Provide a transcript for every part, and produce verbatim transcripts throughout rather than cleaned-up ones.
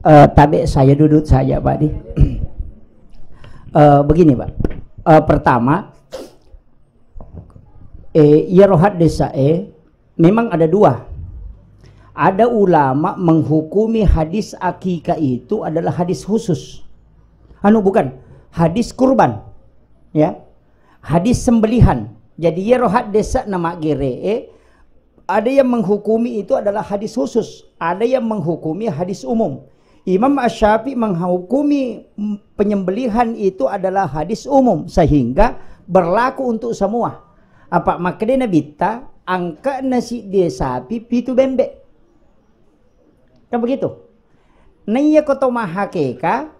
Eh, tabe saya duduk saja, Pak Di. Eh, begini, Pak. Eh, pertama, eh, iyaro haddesa e memang ada dua. Ada ulama menghukumi hadis akikah itu adalah hadis khusus. Anu, bukan, hadis kurban. Ya. Hadis sembelihan. Jadi iyaro haddesa na maggere e, ada yang menghukumi itu adalah hadis khusus, ada yang menghukumi hadis umum. Imam Asy-Syafi'i menghukumi, mm, penyembelihan itu adalah hadis umum, sehingga berlaku untuk semua. Apa makkeda Nabitta, angka'na siddi sapi, pitu bembe'. Kan begitu? Nah, iya ko to mahakeka,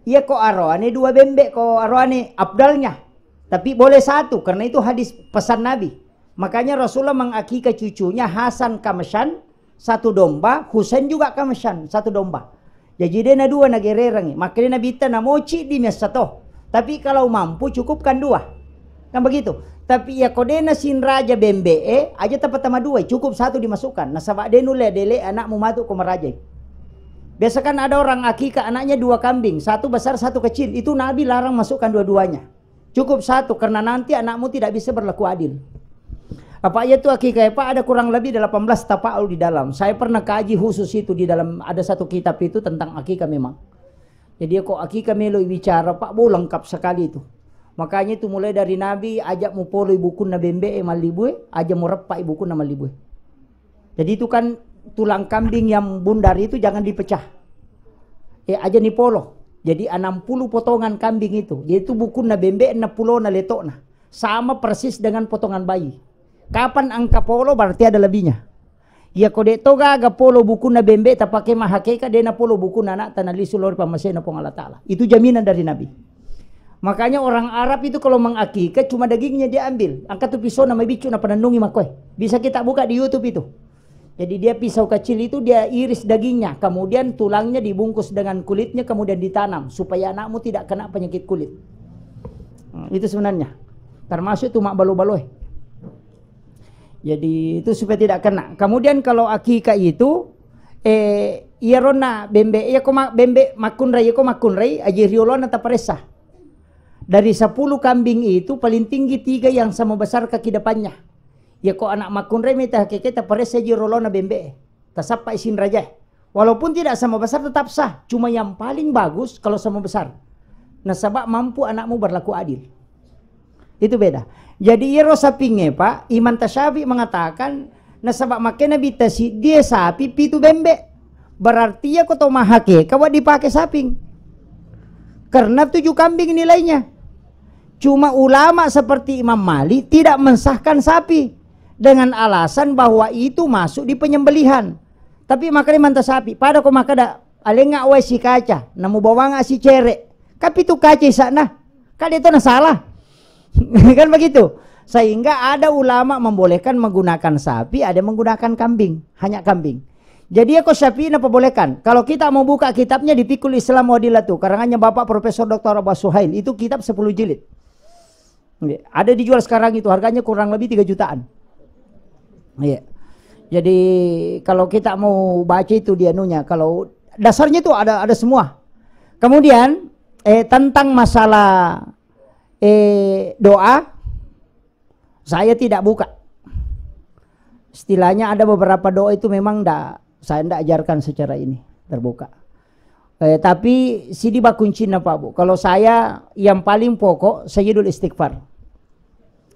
iya ko aroane dua bembe', ko aroane afdalnya. Tapi boleh satu, karena itu hadis pesan Nabi. Makanya Rasulullah mengakikah cucunya Hasan Kamsyan, satu domba, Husain juga Kamsyan, satu domba. Jaji de' na dua nagererengngi. Makkeda Nabitta, namoci di messa to. Tapi kalau mampu, cukupkan dua. Kan begitu. Tapi iya ko de' na sinraja bembe' e, aja tapatama dua, cukup satu dimasukkan. Nasaba de' nulle dele' anakmu matu ko marajai. Biasa kan ada orang akikah anaknya dua kambing, satu besar, satu kecil. Itu Nabi larang masukkan dua-duanya. Cukup satu, karena nanti anakmu tidak bisa berlaku adil. Apa iya tu akikah, Pak, ada kurang lebih delapan belas tafaul di dalam. Saya pernah kaji khusus itu di dalam, ada satu kitab itu tentang akikah memang. Jadi, ko akikah melo bicara, Pak, bo, lengkap sekali itu. Makanya itu mulai dari Nabi, aja mupoloi bukunna bembe' e mallibue, aja mureppa'i bukunna mallibue. Jadi itu kan tulang kambing yang bundar itu jangan dipecah. Eh, aja nipolo. Jadi enam puluh potongan kambing itu. Jadi itu bukunna bembe' e, enam puluh na letokna. Sama persis dengan potongan bayi. Kapan engka polo berarti ada lebihnya. Iya ko de' to gaga polo bukunna bembe' tapake mahakeka, de' na polo bukunna anakta nalisu lao ri pammasena Puang Allah Ta'ala. Itu jaminan dari Nabi. Makanya orang Arab itu kalau mengakikah cuma dagingnya dia ambil. Angka tu pisona mabiccu na panennungi makkoe. Bisa kita buka di YouTube itu. Jadi dia pisau kecil itu dia iris dagingnya, kemudian tulangnya dibungkus dengan kulitnya, kemudian ditanam supaya anakmu tidak kena penyakit kulit. Nah, itu sebenarnya. Termasuk itu mak balo-baloe. Jadi itu supaya tidak kena. Kemudian kalau akikah itu, eh, iyaronna bembe', iya ko ma-, bembe' makkunrai, iya ko makkunrai, aji riolona taparessa. Dari sepuluh kambing itu paling tinggi tiga yang sama besar kaki depannya. Iya ko anak makkunrai meta hakeke taparessa ji riolona bembe'. Tasappa isin raja. Walaupun tidak sama besar tetap sah, cuma yang paling bagus kalau sama besar. Nasaba mampu anakmu berlaku adil. Itu beda. Jadi iyaro sapingnge, Pak, Imam Tasyafi mengatakan, nasaba makkeda Nabitta siddi sapi pitu bembe'. Berarti iya ko to mahakeka wa dipake saping. Karena tujuh kambing nilainya. Cuma ulama seperti Imam Malik tidak mensahkan sapi dengan alasan bahwa itu masuk di penyembelihan. Tapi makkeda Imam Tasyafi, pada ko makkeda, alengnga wae sikaca, namu bawanga sicere'. Kan pitu kaca isa'na. Kan itu na salah. Kan begitu. Sehingga ada ulama membolehkan menggunakan sapi, ada yang menggunakan kambing, hanya kambing. Jadi iya ko Syafi'i napabolehkan. Kalau kita mau buka kitabnya di Fiqhul Islam wa Adillatuh, karangannya Bapak Profesor Doktor Abu Suhail, itu kitab sepuluh jilid. Iya, ada dijual sekarang itu, harganya kurang lebih tiga jutaan. Iya. Jadi kalau kita mau baca itu di anunya, kalau dasarnya itu ada, ada semua. Kemudian, eh, tentang masalah, eh, doa, saya tidak buka. Istilahnya ada beberapa doa itu memang ndak, saya ndak ajarkan secara ini, terbuka. Eh, tapi sidi bakuncinna, Pak, Bu. Kalau saya yang paling pokok Sayyidul Istighfar.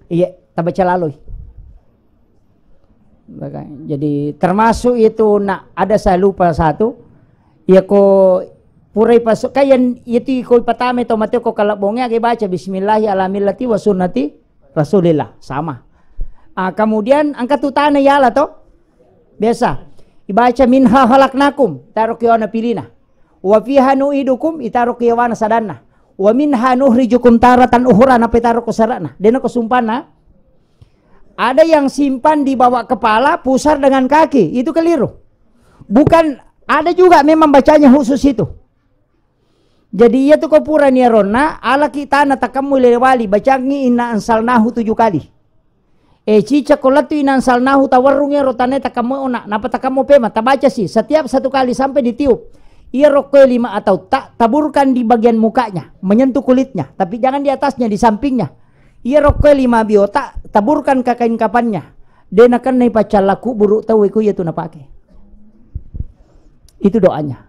Iya, tabaca laloi. Jadi termasuk itu, nak, ada saya lupa satu. Iya ko purai pasu-, kayan itu ko pertama to mate ko kalabbonge age baca bismillahi ala millati wa sunnati Rasulillah. Sama. Ah, kemudian angkat tu tanah yala to. Biasa. Ibaca minha khalaqnakum, taro kiwana pilina. Wa fiha nu'idukum, itaro kiwana sadanna. Wa minha nukhrijukum taratan ukhra, napa itaro ko sarana. Dena ko sumpana. Ada yang simpan di bawah kepala, pusar dengan kaki. Itu keliru. Bukan, ada juga memang bacanya khusus itu. Jadi iya tu ko purani aronna, alaki tana takammu lewali, bacangi inna ansalnahu tujuh kali. Eh, cica ko lettu inna ansalnahu tawarrung ero tanae takammu ona, napa takammu pema, tabaca si, setiap satu kali sampai ditiup. Iya rokkoe lima atautta, taburkan di bagian mukanya, menyentuh kulitnya, tapi jangan di atasnya, di sampingnya. Iya rokkoe lima biota, taburkan ke kain kapannya. De nakennai paccalla kuburu tauwe ku iya tu napake. Itu doanya.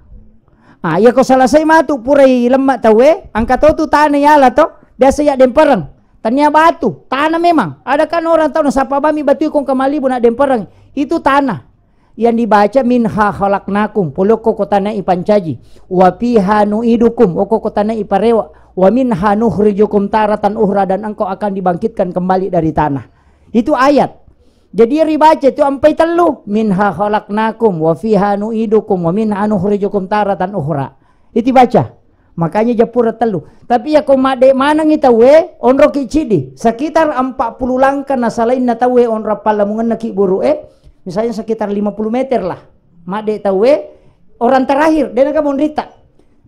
Ah, iya ko selesai matu purai lemma tauwe, angka to tu tana yala to, biasa ya dempereng. Tania batu, tanah memang. Ada kan orang tahu nasapa bami batu ikong kemali bu nak dempereng. Itu tanah. Yang dibaca minha khalaqnakum, pole okko ko tanah ipancaji. Wa fiha nu'idukum, okko ko tanah iparewa. Wa minha nukhrijukum taratan ukhra, dan engkau akan dibangkitkan kembali dari tanah. Itu ayat. Jadi ribaca itu ampai tellu, minha khalaqnakum wa fiha nu'idukum wa minha nukhrijukum taratan ukhra. Itu baca. Makanya jappura tellu. Tapi ya ko madde manengi tauwe, onroki cidi. Sekitar empat puluh langkah na salainna tauwe onro pallamungenna ki buru e. Misalnya sekitar lima puluh meter lah. Madde tauwe, orang terakhir, de naga monrita.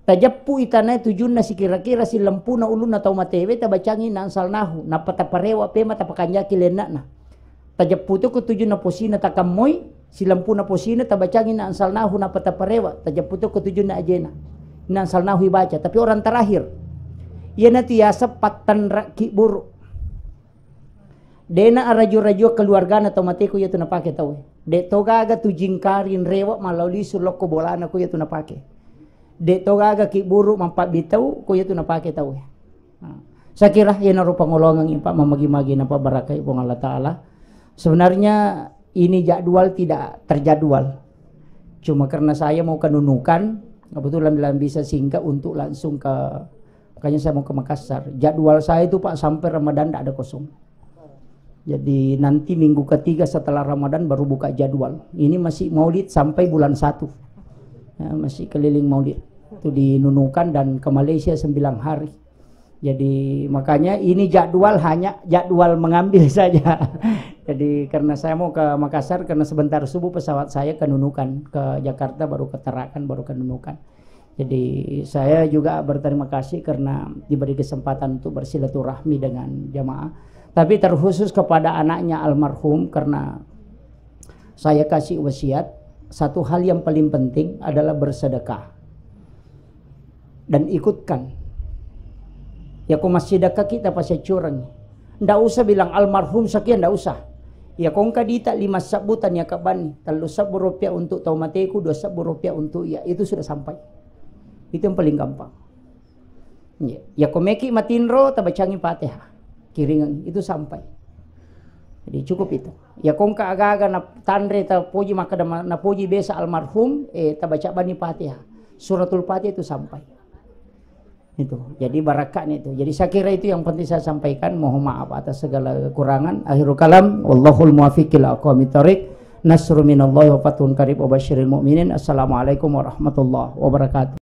Tajeppu itanae tujunna sikira-kira silempuna ulunna tau matewe, tabacangi na ansalnahu, nappa taparewa pema tapakanjaki lenna'na. Tajeppu to ko tujunna posina takammoi, silempuna posina tabacangi na ansalnahu nappa taparewa, tajeppu to ko tujunna ajena. Na ansalnahu ibaca, tapi orang terakhir. Iyanatu yaseng pattanra ki buru. Dena araju-rajua keluargana tau mateku iyatu napake tauwe. De to gaga tu jingkari nrewa mallau lisu lokko bolana ku iyatu napake. De to gaga ki buru mappabbi tau ku iyatu napake tauwe. Nah, saya kira iyanaro pangolongang ipa mamagi-magi napa barakai Puang Allah Ta'ala. Sebenarnya ini jadwal tidak terjadwal. Cuma karena saya mau ke Nunukan, kebetulan bilang bisa singkat untuk langsung ke, makanya saya mau ke Makassar. Jadwal saya itu, Pak, sampai Ramadan tidak ada kosong. Jadi nanti minggu ketiga setelah Ramadan baru buka jadwal. Ini masih maulid sampai bulan satu. Ya, masih keliling maulid. Itu di Nunukan dan ke Malaysia sembilan hari. Jadi makanya ini jadwal hanya jadwal mengambil saja. Jadi karena saya mau ke Makassar karena sebentar subuh pesawat saya ke Nunukan, ke Jakarta, baru ke Tarakan, baru ke Nunukan. Jadi saya juga berterima kasih karena diberi kesempatan untuk bersilaturahmi dengan jamaah. Tapi terkhusus kepada anaknya almarhum, karena saya kasih wasiat, satu hal yang paling penting adalah bersedekah. Dan ikutkan. Ya ko massidekka kita pasti curang. Ndak usah bilang almarhum sekian, ndak usah. Ya ko engka dita lima sebbu tania kebbani, tellu sebbu rupiah untuk tau mateku, dua sebbu rupiah untuk iya, itu sudah sampai. Itu yang paling gampang. Iya. Ya ko meki matinro, tabacangi Fatihah. Kiringan itu sampai. Jadi cukup itu. Ya ko engka aga-aga na tanre tapoji makkeda ma-, napoji besa almarhum, eh, tabaca bani Fatihah. Suratul Fatihah itu sampai. Itu. Jadi barakatnya itu. Jadi saya kira itu yang penting saya sampaikan. Mohon maaf atas segala kekurangan. Akhirul kalam, wallahul muwaffiq ila aqwamit thariq. Nasrun minallahi wa fathun qarib wa basyiril mu'minin. Assalamualaikum warahmatullahi wabarakatuh.